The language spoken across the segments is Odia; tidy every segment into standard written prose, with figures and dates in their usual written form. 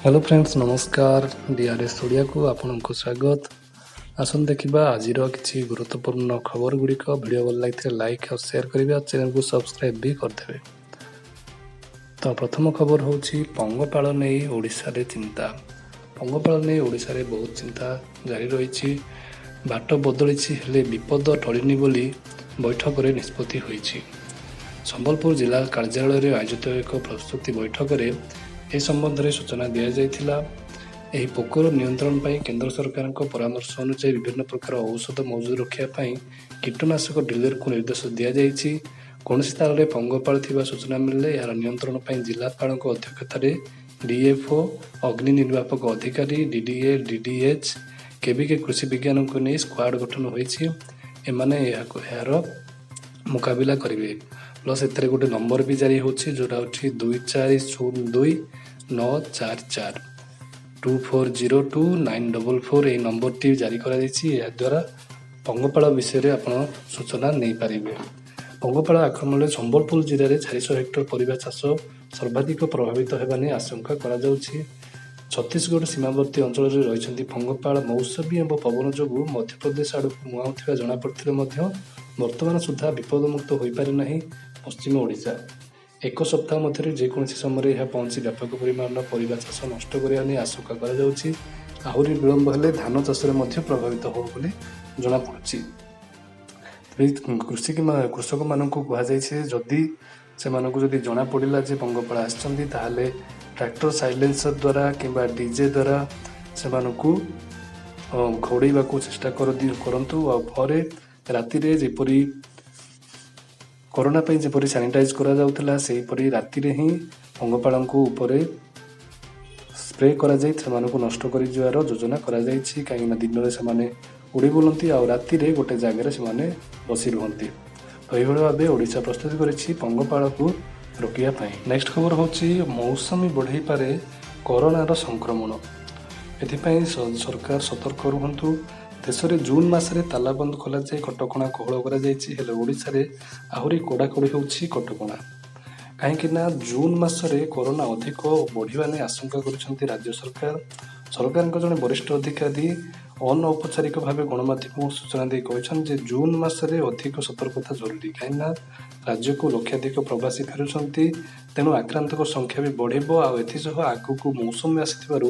ହ୍ୟାଲୋ ଫ୍ରେଣ୍ଡସ୍, ନମସ୍କାର। ଡିଆର୍ଏସ୍ ଓଡ଼ିଆକୁ ଆପଣଙ୍କୁ ସ୍ୱାଗତ। ଆସନ୍ତୁ ଦେଖିବା ଆଜିର କିଛି ଗୁରୁତ୍ୱପୂର୍ଣ୍ଣ ଖବର ଗୁଡ଼ିକ। ଭିଡ଼ିଓ ଭଲ ଲାଗିଥିଲେ ଲାଇକ୍ ଆଉ ସେୟାର କରିବେ ଆଉ ଚ୍ୟାନେଲକୁ ସବସ୍କ୍ରାଇବ୍ ବି କରିଦେବେ। ତ ପ୍ରଥମ ଖବର ହେଉଛି, ପଙ୍ଗପାଳ ନେଇ ଓଡ଼ିଶାରେ ଚିନ୍ତା। ପଙ୍ଗପାଳ ନେଇ ଓଡ଼ିଶାରେ ବହୁତ ଚିନ୍ତା ଜାରି ରହିଛି। ବାଟ ବଦଳିଛି, ହେଲେ ବିପଦ ଟଳିନି ବୋଲି ବୈଠକରେ ନିଷ୍ପତ୍ତି ହୋଇଛି। ସମ୍ବଲପୁର ଜିଲ୍ଲା କାର୍ଯ୍ୟାଳୟରେ ଆୟୋଜିତ ଏକ ପ୍ରସ୍ତୁତି ବୈଠକରେ ଏ ସମ୍ବନ୍ଧରେ ସୂଚନା ଦିଆଯାଇଥିଲା। ଏହି ପୋକର ନିୟନ୍ତ୍ରଣ ପାଇଁ କେନ୍ଦ୍ର ସରକାରଙ୍କ ପରାମର୍ଶ ଅନୁଯାୟୀ ବିଭିନ୍ନ ପ୍ରକାର ଔଷଧ ମହଜୁଦ ରଖିବା ପାଇଁ କୀଟନାଶକ ଡିଲରଙ୍କୁ ନିର୍ଦ୍ଦେଶ ଦିଆଯାଇଛି। କୌଣସି ସ୍ଥାନରେ ପଙ୍ଗପାଳ ଥିବା ସୂଚନା ମିଳିଲେ ଏହାର ନିୟନ୍ତ୍ରଣ ପାଇଁ ଜିଲ୍ଲାପାଳଙ୍କ ଅଧ୍ୟକ୍ଷତାରେ ଡିଏଫ୍ଓ, ଅଗ୍ନି ନିର୍ବାପକ ଅଧିକାରୀ, ଡିଡିଏ, ଡିଡିଏଚ୍, କେବିକେ କୃଷି ବିଜ୍ଞାନଙ୍କୁ ନେଇ ସ୍କ୍ୱାଡ୍ ଗଠନ ହୋଇଛି। ଏମାନେ ଏହାର ମୁକାବିଲା କରିବେ। ପ୍ଲସ୍ ଏଥିରେ ଗୋଟେ ନମ୍ବର ବି ଜାରି ହେଉଛି, ଯେଉଁଟା ହେଉଛି 2402944, 2402944। ଏହି ନମ୍ବରଟି ଜାରି କରାଯାଇଛି। ଏହାଦ୍ୱାରା ପଙ୍ଗପାଳ ବିଷୟରେ ଆପଣ ସୂଚନା ନେଇପାରିବେ। ପଙ୍ଗପାଳ ଆକ୍ରମଣରେ ସମ୍ବଲପୁର ଜିଲ୍ଲାରେ 400 ହେକ୍ଟର ପରିବା ଚାଷ ସର୍ବାଧିକ ପ୍ରଭାବିତ ହେବା ନେଇ ଆଶଙ୍କା କରାଯାଉଛି। ଛତିଶଗଡ଼ ସୀମାବର୍ତ୍ତୀ ଅଞ୍ଚଳରେ ରହିଛନ୍ତି ପଙ୍ଗପାଳ। ମୌସୁମୀ ଏବଂ ପବନ ଯୋଗୁଁ ମଧ୍ୟପ୍ରଦେଶ ଆଡ଼କୁ ମୁହାଁଉଥିବା ଜଣାପଡ଼ିଥିଲେ ମଧ୍ୟ ବର୍ତ୍ତମାନ ସୁଦ୍ଧା ବିପଦମୁକ୍ତ ହୋଇପାରି ନାହିଁ ପଶ୍ଚିମ ଓଡ଼ିଶା। ଏକ ସପ୍ତାହ ମଧ୍ୟରେ ଯେକୌଣସି ସମୟରେ ଏହା ପହଞ୍ଚି ବ୍ୟାପକ ପରିମାଣର ପରିବା ଚାଷ ନଷ୍ଟ କରିବା ନେଇ ଆଶଙ୍କା କରାଯାଉଛି। ଆହୁରି ବିଳମ୍ବ ହେଲେ ଧାନ ଚାଷରେ ମଧ୍ୟ ପ୍ରଭାବିତ ହେବ ବୋଲି ଜଣାପଡ଼ୁଛି। ତେବେ କୃଷି କିମ୍ବା କୃଷକମାନଙ୍କୁ କୁହାଯାଇଛି, ଯଦି ସେମାନଙ୍କୁ ଯଦି ଜଣାପଡ଼ିଲା ଯେ ପଙ୍ଗପାଳ ଆସିଛନ୍ତି, ତାହେଲେ ଟ୍ରାକ୍ଟର ସାଇଲେନ୍ସର ଦ୍ୱାରା କିମ୍ବା ଡିଜେ ଦ୍ୱାରା ସେମାନଙ୍କୁ ଘଉଡ଼େଇବାକୁ ଚେଷ୍ଟା କରନ୍ତୁ। ଆଉ ପରେ ରାତିରେ ଯେପରି କରୋନା ପାଇଁ ଯେପରି ସାନିଟାଇଜ୍ କରାଯାଉଥିଲା, ସେହିପରି ରାତିରେ ହିଁ ପଙ୍ଗପାଳଙ୍କୁ ଉପରେ ସ୍ପ୍ରେ କରାଯାଇ ସେମାନଙ୍କୁ ନଷ୍ଟ କରିଯିବାର ଯୋଜନା କରାଯାଇଛି। କାହିଁକିନା ଦିନରେ ସେମାନେ ଉଡ଼ି ବୁଲନ୍ତି ଆଉ ରାତିରେ ଗୋଟେ ଜାଗାରେ ସେମାନେ ବସି ରୁହନ୍ତି। ତ ଏଇଭଳି ଭାବେ ଓଡ଼ିଶା ପ୍ରସ୍ତୁତି କରିଛି ପଙ୍ଗପାଳକୁ ରୋକିବା ପାଇଁ। ନେକ୍ସଟ ଖବର ହେଉଛି, ମୌସୁମୀ ବଢ଼େଇପାରେ କରୋନାର ସଂକ୍ରମଣ, ଏଥିପାଇଁ ସରକାର ସତର୍କ ରୁହନ୍ତୁ। ଦେଶରେ ଜୁନ୍ ମାସରେ ତାଲାବନ୍ଦ ଖୋଲାଯାଇ କଟକଣା କୋହଳ କରାଯାଇଛି। ହେଲେ ଓଡ଼ିଶାରେ ଆହୁରି କଡ଼ାକଡ଼ି ହେଉଛି କଟକଣା। କାହିଁକି ନା ଜୁନ୍ ମାସରେ କରୋନା ଅଧିକ ବଢ଼ିବା ନେଇ ଆଶଙ୍କା କରିଛନ୍ତି ରାଜ୍ୟ ସରକାର। ସରକାରଙ୍କ ଜଣେ ବରିଷ୍ଠ ଅଧିକାରୀ ଅନୌପଚାରିକ ଭାବେ ଗଣମାଧ୍ୟମକୁ ସୂଚନା ଦେଇ କହିଛନ୍ତି ଯେ ଜୁନ୍ ମାସରେ ଅଧିକ ସତର୍କତା ଜରୁରୀ। କାହିଁକିନା ରାଜ୍ୟକୁ ଲକ୍ଷାଧିକ ପ୍ରବାସୀ ଫେରୁଛନ୍ତି, ତେଣୁ ଆକ୍ରାନ୍ତଙ୍କ ସଂଖ୍ୟା ବି ବଢ଼ିବ। ଆଉ ଏଥିସହ ଆଗକୁ ମୌସୁମୀ ଆସିଥିବାରୁ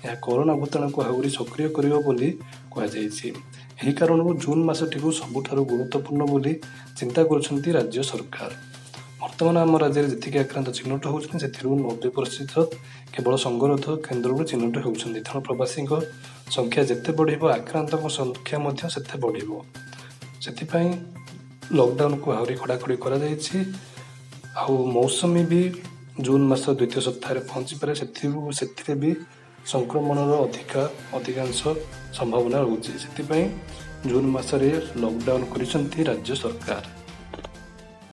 ଏହା କରୋନା ଭୂତାଣୁକୁ ଆହୁରି ସକ୍ରିୟ କରିବ ବୋଲି କୁହାଯାଇଛି। ଏହି କାରଣରୁ ଜୁନ୍ ମାସଟିକୁ ସବୁଠାରୁ ଗୁରୁତ୍ୱପୂର୍ଣ୍ଣ ବୋଲି ଚିନ୍ତା କରୁଛନ୍ତି ରାଜ୍ୟ ସରକାର। ବର୍ତ୍ତମାନ ଆମ ରାଜ୍ୟରେ ଯେତିକି ଆକ୍ରାନ୍ତ ଚିହ୍ନଟ ହେଉଛନ୍ତି, ସେଥିରୁ 90% କେବଳ ସଙ୍ଗରୋଧ କେନ୍ଦ୍ରରୁ ଚିହ୍ନଟ ହେଉଛନ୍ତି। ତେଣୁ ପ୍ରବାସୀଙ୍କ ସଂଖ୍ୟା ଯେତେ ବଢ଼ିବ, ଆକ୍ରାନ୍ତଙ୍କ ସଂଖ୍ୟା ମଧ୍ୟ ସେତେ ବଢ଼ିବ। ସେଥିପାଇଁ ଲକଡାଉନକୁ ଆହୁରି କଡ଼ାକଡ଼ି କରାଯାଇଛି। ଆଉ ମୌସୁମୀ ବି ଜୁନ୍ ମାସ ଦ୍ୱିତୀୟ ସପ୍ତାହରେ ପହଞ୍ଚିପାରେ। ସେଥିରେ ବି ସଂକ୍ରମଣର ଅଧିକାଂଶ ସମ୍ଭାବନା ରହୁଛି। ସେଥିପାଇଁ ଜୁନ୍ ମାସରେ ଲକଡାଉନ କରିଛନ୍ତି ରାଜ୍ୟ ସରକାର।